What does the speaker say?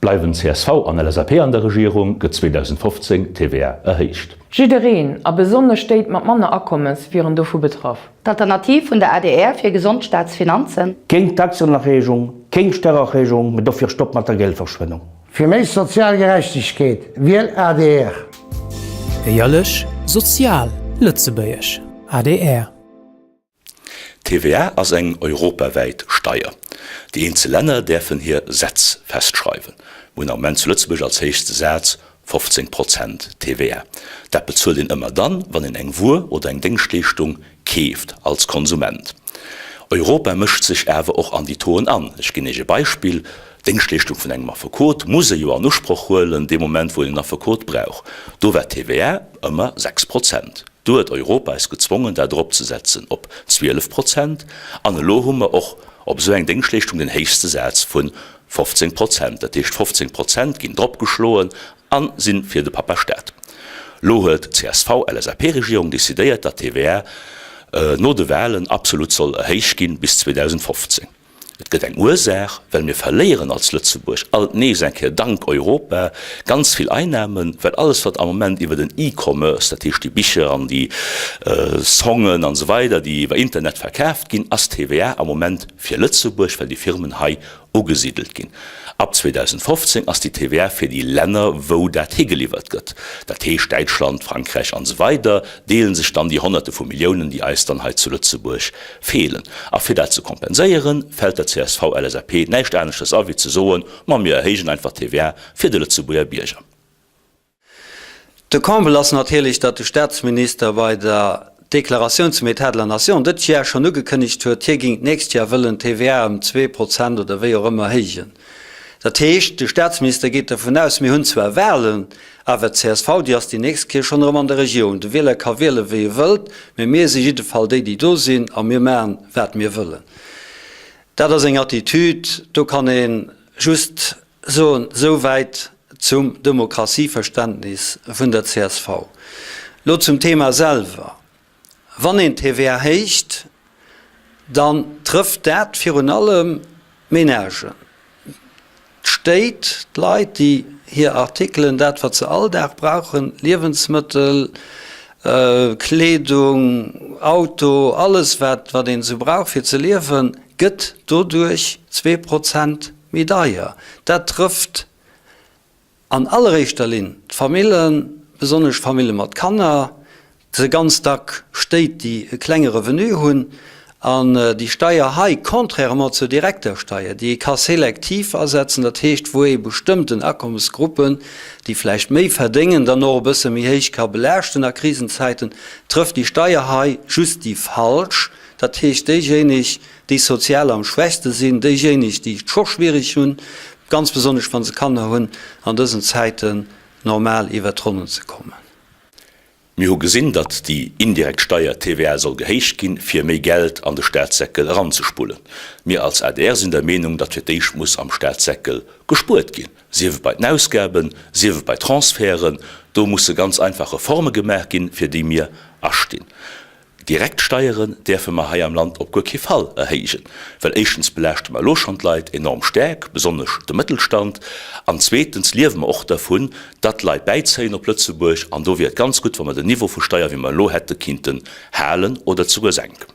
Bleiwen csv an LSAP an der Regierung, gëtt 2015 d'TVA erhéicht. Jiddereen, a besonnesch déit mat manner Akommes, wieren dovu betraff. D'Alternativ vun der adr fir gesond Staatsfinanzen. Kéng Taxenerhéijung, kéng Steiererhéijung, mee dofir Stopp mat der Geldverschwennung. Fir méi sozial Gerechtegkeet, wiel adr! Éierlech, sozial, lëtzebuergesch, adr. D'TVA ass eng europawäit Steier. Déi eenzel Länner däerfen hir Sätz festschreiwen. Mir hunn am Moment zu Lëtzebuerg als héichste Saz 15 Prozent TVA. Dat bezuelt een ëmmer dann, wann een eng Wuer oder eng Déngschtleeschtung keeft als Konsument. Europa mécht sech awer och an déi Tauxen an. Ech ginn Iech e Beispill, D'Déngschtleeschtung vun engem Affekot muss ee jo an Usproch huelen dee Moment, wou een en Affekot brauch. Do war d'TVA ëmmer 6 Prozent. Do huet Europa eis gezwongen, dat eropzesetzen op 12 Prozent. An elo hu mer och op esou eng Déngschtleeschtung den héchste Saz vu 15 Prozent. Dat heescht, 15 Prozent ginn dropgeschloen a si fir de Pappa Staat. Elo huet d'CSV-LSAP-Regierung decidéiert, datt d'TVA no de Wahlen absolut soll erhéicht ginn bis 2015. Et gëtt eng Ursaach, well mir verléieren als Lëtzebuerg alt nees eng Kéier dank Europa ganz vill Einnahmen, well alles wat am Moment iwwer den E-Commerce, dat heescht déi Bicher an déi Songen an esou weider, déi iwwer Internet verkaaft ginn, ass TVA am Moment fir Lëtzebuerg, well déi Firmen hei ugesidelt ginn. Ab 2015 ass déi TVA fir déi Länner, wou dat higeliwwert gëtt, dat heescht Däitschland, Frankräich an esou weider, deele sech dann déi Honnerte vu Milliounen, déi eis dann hei zu Lëtzebuerg feelen. A fir dat ze kompenséieren, fält der CSV-LSAP näischt aneschters a wéi ze soen, Ma mir erhéijen einfach d'TVA fir de Lëtzebuerger Bierger. De Comble ass natierlech, datt de Staatsminister bei der Deklaratioun zum État de la Nation dëtt Jar schonn ugekënnegt huet, hie géing d'nächst Jar wëllen d'TVA ëm 2% oder wéi och ëmmer héijen. Dat heescht, de Staatsminister geet dervun aus, mir hunn zwar Wahlen, awer d'CSV, déi ass déi nächst Kéier schonn erëm an der Regierung. De Wieler ka wiele wéi e wëllt, mä mir si jiddefall déi, déi do sinn a mir maachen, wat mir wëllen. Dat ass eng Attitude, do kann ee just Soen, Souwäit zum Demokratieverständnis vun der csv. Lo zum Thema selwer, Wann een d'TVA héicht, dann trëfft dat virun allem d'Menagen, d'Stéit, d'Leit, déi hir Artikelen, dat wat se all Dag brauchen, Liewensmëttel, Kleedung, Auto, alles wat wat een esou brauch fir ze liewen, gëtt doduerch 2% méi deier. Dat trëfft an alleréischter Linn d'Famillen, besonnesch Famille mat Kanner, se ganz dack Stéit, déi e klenge Revenu hunn. An déi Steier hei, contrairement zur direkter Steier, déi ee ka selektiv asetzen, dat heescht, wou ee bestëmmten Akommesgruppen, déi vläicht méi verdéngen, dann och e bësse méi héich ka belaaschten a Krisenzäiten, trëfft déi Steier hei just déi Falsch, dat heescht déijéineg, déi sozial am schwächste sinn, déijéineg, déi et scho schwierig hunn, ganz besonnesch wa se Kanner hunn, an dësen Zäiten normal iwwert d'Ronnen ze kommen. Mir hu gesinn, datt déi indirekt Steier TVA soll gehéicht ginn, fir méi Geld an de Staatssäckel eranzespullen. Mir als adr sinn der Meenung, datt fir d'éischt muss am Staatssäckel gespuert ginn, sief et bei den Ausgaben, sief et bei Transferten. Do musse ganz einfach Reforme gemaach ginn, fir déi mir astinn. Direkt Steieren däerfe mer hei am Land op guer kee Fall erhéijen, well éischtens belaaschte mer elo schonn d'Leit enorm staark, besonnesch de Mëttelstand, an zweetens liewe mer och dervun, datt Leit bäizéien op Lëtzebuerg, an do wier et ganz gutt, wa mer den Niveau vu Steier, wéi mer elo hätte kinnten, halen oder zuguer senken.